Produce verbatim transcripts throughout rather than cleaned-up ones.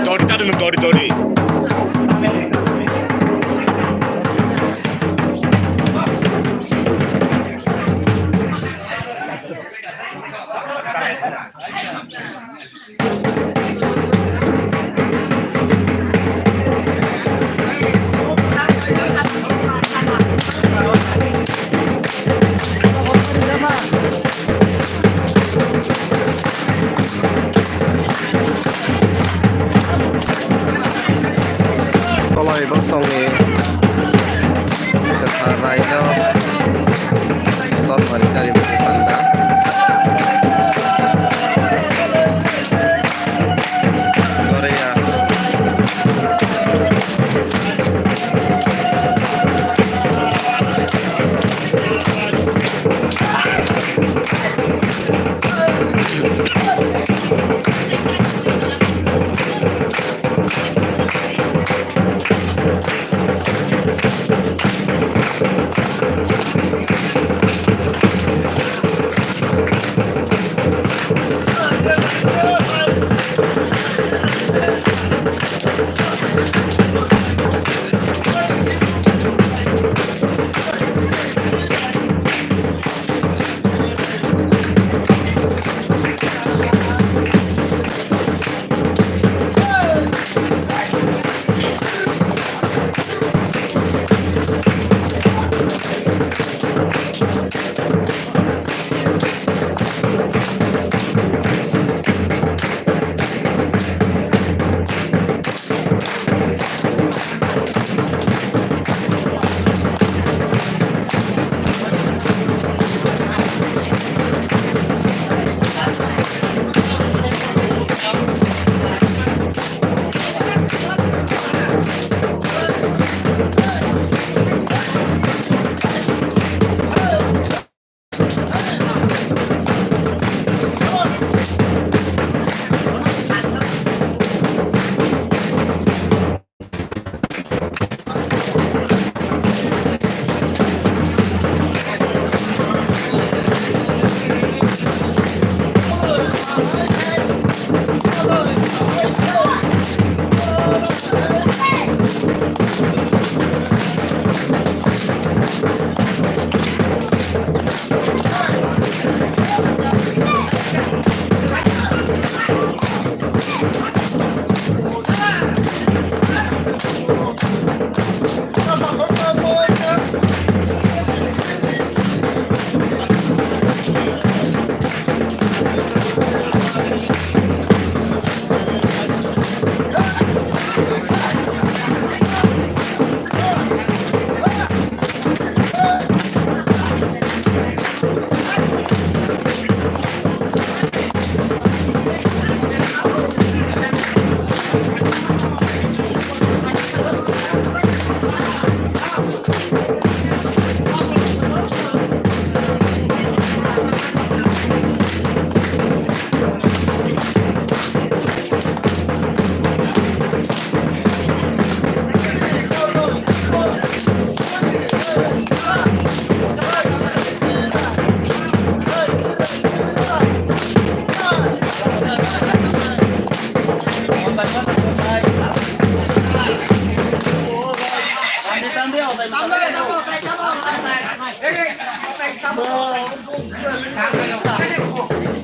Dori, dori, dori, dori. Koloi bosongni kwthar raino tongmani charibani panda. Korea.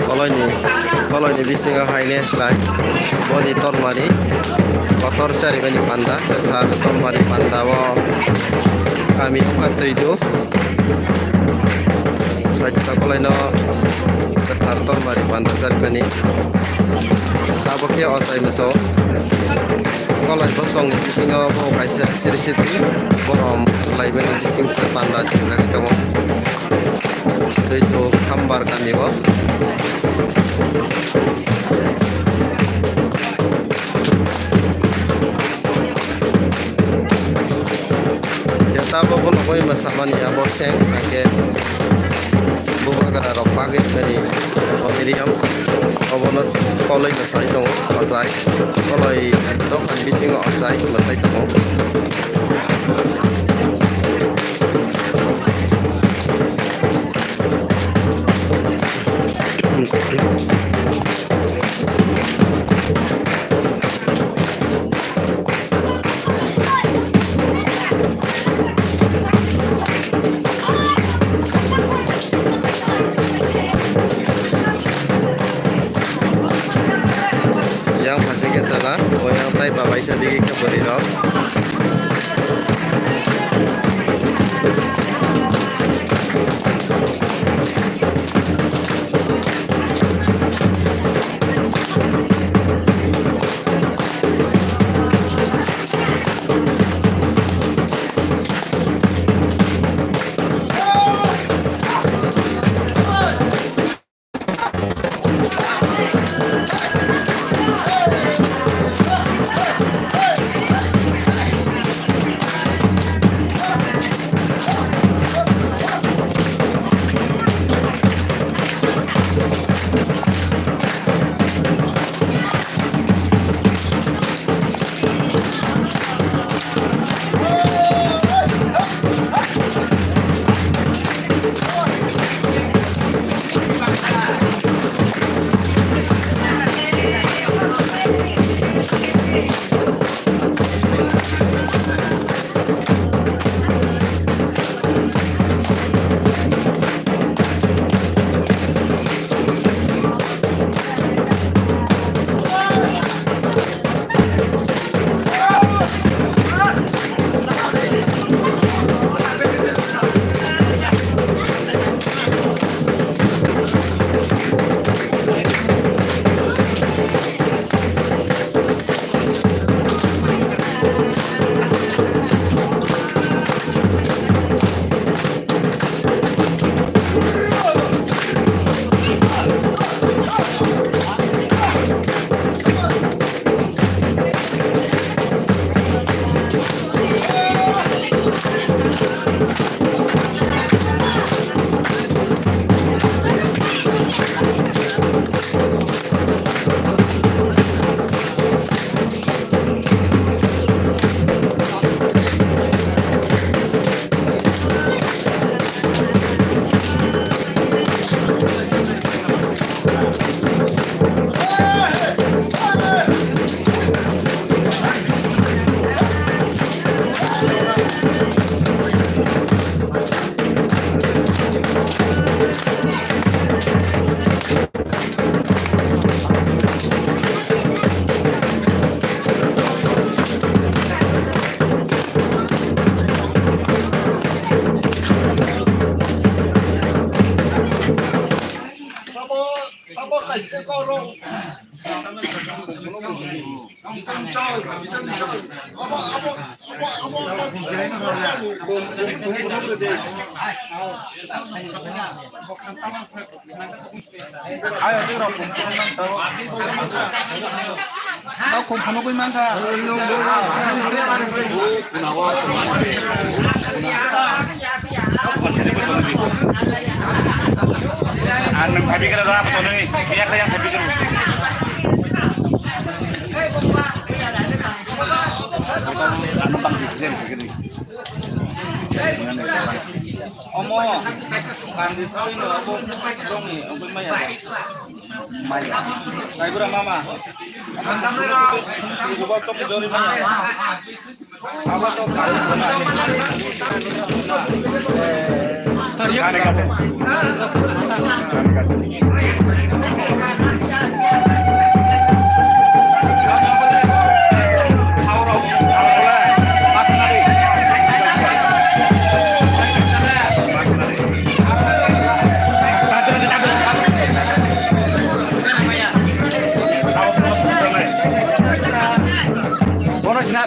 Koloini, koloini bisingo haine chwrai boni tormari kotor charibani panda, kwthar tormari panda o kami wngkha twi do. Paita kolaino kwthar tormari panda charmani. Abo khe ochai mwsao. Kolai bosongni bisingo bo kaisa siri siri borom laimani bising panda sinjagwi tongo. Tei to Khambar kamio. Jeta bo bono bai mwsamani abo seng, hakhe bubagra rok bagwi mani o area obono koloi mwsai tongo, ochai koloi dophani bisingo ochai mwsai tongo. Yang phaising khe chala, o yang tai babaisa digi khe bwrwi rok. Ayo, tei rok kum phunuk man tao. Tao kum phunugwi man kha. Ang nang phabi kara da, apa tau nani? Iya kaya phabi kara. Ano pang sisi yang begini. Omo, kandi tui no, obo, dongi, obo maya. Maya. Kaibura mama. Ibu bal chok jori maya. Abo to kali sana.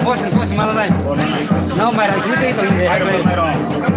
Boss, boss, malalai. Nang mairang simi tei tong.